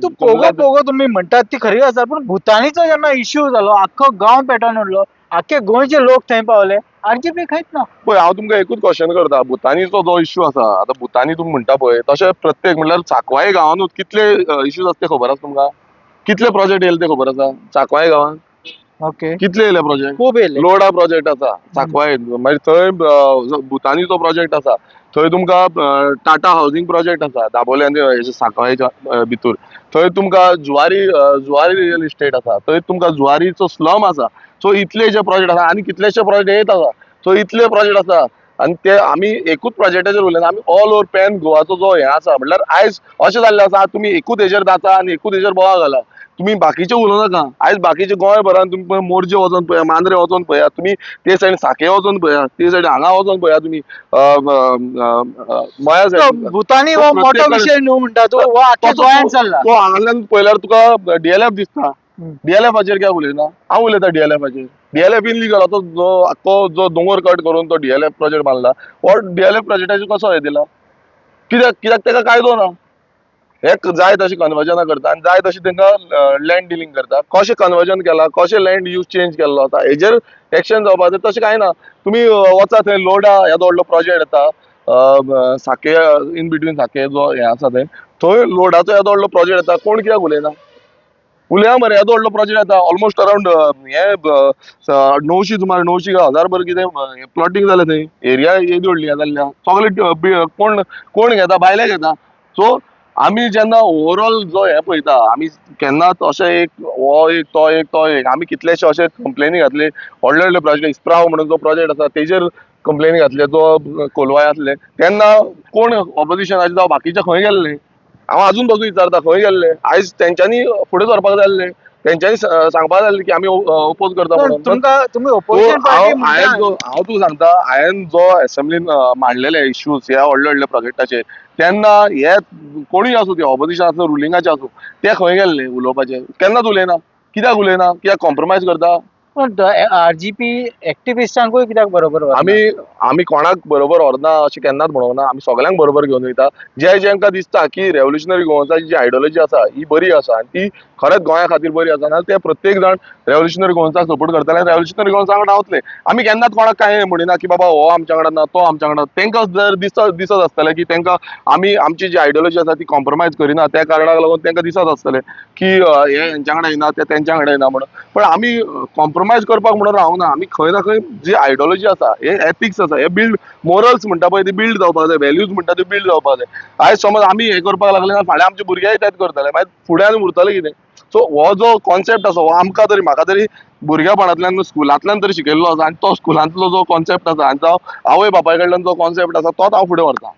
तूं पोगो पोगो तुमी म्हणटात ती खरी आसा, पूण भुतानीचो जेन्ना इश्यू जालो, आख्खो गांव पेटोवन उडलो, आख्खे गोंयचे लोक थंय पावले, आरजीपी खंयच ना. पळय, हांव तुमकां एकूच क्वेश्चन करता. भुतानीचो जो इश्यू आसा, आतां भुतानी तुमी म्हणटा पळय, तशें प्रत्येक म्हणल्यार साकवाळे गांवानूच कितले इश्यूज आसा ते खबर आसा तुमकां? कितले प्रोजेक्ट येयले ते खबर आसा साकवाळे गांवान? कितले येयले प्रोजेक्ट? खूब येयले. लोडा प्रोजेक्ट आसा साकवाळे, मागीर थंय भुतानीचो प्रोजेक्ट आसा, थंय तुमकां टाटा हावजींग प्रोजेक्ट आसा दाबोले आनी साकवाळेच्या भितूर, थंय तुमकां जुवारी जुवारी रियल इस्टेट आसा, थंय तुमकां जुवारीचो स्लम आसा. सो इतले जे प्रोजेक्ट आसा आनी कितलेशे प्रोजेक्ट येत आसा. सो इतले प्रोजेक्ट आसा आनी ते आमी एकूच प्रोजेक्टाचेर उलयना, आमी ऑल ओवर पॅन गोवाचो जो हें आसा, म्हणल्यार आयज अशें जाल्लें आसा, तुमी एकूच हेजेर जाता आनी एकूच हेजेर बोवाळ घाला, तुमी बाकीचे उलोवं नाका. आयज बाकीचे गोंयभरान तुमी पळय, मोरजे वचोन पळया, मांद्रे वचोन पळया, तुमी ते सायडीन साके वचोन पळया, ते सायडीन हांगा वचोन पळया, तुमी मया सायडीन. भुतानी हो मोठो विशय न्हू म्हणटा तूं, हो आख्ख्या गोंयांत चल्ला. तो हांगाल्यान पळयल्यार तुका डीएलएफ दिसता. डीएलएफाचेर कित्याक उलयना? हांव उलयता डीएलएफाचेर. DLF illegal. आतां जो आख्खो जो दोंगर कट करून तो डीएलएफ प्रोजेक्ट बांदला, हो डीएलएफ प्रोजेक्टाचेर कसो हें दिला? कित्याक? कित्याक ताका कायदो ना. हे जाय तशें कन्वर्जनां करता आनी जाय तशें तांकां लँड डिलींग करता. कशें कन्वर्जन केलां, कशें लँड यूज चेंज केल्लो आसा, हेजेर एक्शन जावपाक जाय. तशें कांय ना. तुमी वचा थंय लोडा येदो व्हडलो प्रोजेक्ट येता साके, इन बिटवीन साके जो हें आसा थंय, थंय लोडाचो येदो व्हडलो प्रोजेक्ट येता, कोण कित्याक उलयना? उलया मरे. येदो व्हडलो प्रोजेक्ट येता, ऑलमोस्ट अरावंड हे 900, सुमार 900 हजार भर कितें प्लॉटींग जालें थंय. एरिया येदी व्हडली जाल्ली, सगळे कोण कोण घेता? भायले घेता. सो आमी जेन्ना ओवरऑल जो हें पळयता, आमी केन्नाच अशें एक हो एक तो एक तो एक, आमी कितलेशे अशे कंप्लेनी घातले. व्हडले व्हडले प्रोजेक्ट, इस्प्राव म्हणून जो प्रोजेक्ट आसा तेजेर कंप्लेनी घातले, जो कोलवाय आसले तेन्ना कोण ऑपोजिशनाचे जावं बाकीचे खंय गेल्ले? हांव आजून पासून विचारता, खंय गेल्ले? आयज तेंच्यांनी फुडें सरपाक जाय आसलें, तेंच्यांनी सांगपाक जाय आसलें की आमी ओपोज करता म्हणून. तुमकां तुमी ओपोजिशन पार्टी. हांव तुका सांगता, हांवें जो एसेंब्लीन मांडलेले इश्यूज ह्या व्हडले व्हडले प्रोजेक्टाचेर, तेन्ना हे कोणूय आसूं, ते ऑपोजिशन आसूं, रुलिंगाचे आसूं, ते खंय गेल्ले उलोवपाचे? केन्नाच उलयना. कित्याक उलयना? कित्याक कॉम्प्रोमायज करता? पण आरजीपी एक्टिविस्टांकूय कित्याक बरोबर? आमी आमी कोणाक बरोबर व्हरना अशें केन्नाच म्हणोंक ना. आमी सगळ्यांक बरोबर घेवन वयता. जे जेंकां दिसता की रेव्होल्युशनरी गोवन्साची जी आयडियोलॉजी आसा ही बरी आसा आनी ती खरेंच गोंया खातीर बरी आसा, नाल्यार ते प्रत्येक जाण रेव्होल्युशनरी गोवन्साक सपोर्ट करतले आनी रेव्होल्युशनरी गोवन्सा वांगडा वतले. आमी केन्नाच कोणाक कांय म्हणिना की बाबा हो आमच्या वांगडा ना, तो आमच्या वांगडा. तेंकां जर दिसत आसतलें की तेंकां आमी आमची जी आयडियोलॉजी आसा ती कॉम्प्रोमायज करिना, त्या कारणाक लागून तेंकां दिसत आसतलें की हे हेंच्या वांगडा येना, ते तेंच्या वांगडा येना म्हणून. पण आमी कॉम्प्रोमायज करपाक म्हणून रावना. आमी खंय ना खंय जी आयडियोलॉजी आसा, हे एथिक्स आसा, हे बिल्ड मोरल्स म्हणटा पळय, ती बिल्ड जावपाक जाय, व्हॅल्यूज म्हणटा ती बिल्ड जावपाक जाय. आयज समज आमी हें करपाक लागले ना, फाल्यां आमचे भुरगेय तेंच करतले, मागीर फुडें आनी उरतलें कितें? सो हो जो कॉन्सेप्ट आसा हो आमकां तरी, म्हाका तरी भुरगेपणांतल्यान स्कुलांतल्यान तरी शिकयल्लो आसा आनी तो स्कुलांतलो जो कॉन्सेप्ट आसा आनी जावं आवय बापाय कडल्यान जो कॉन्सेप्ट आसा तोच हांव फुडें व्हरता.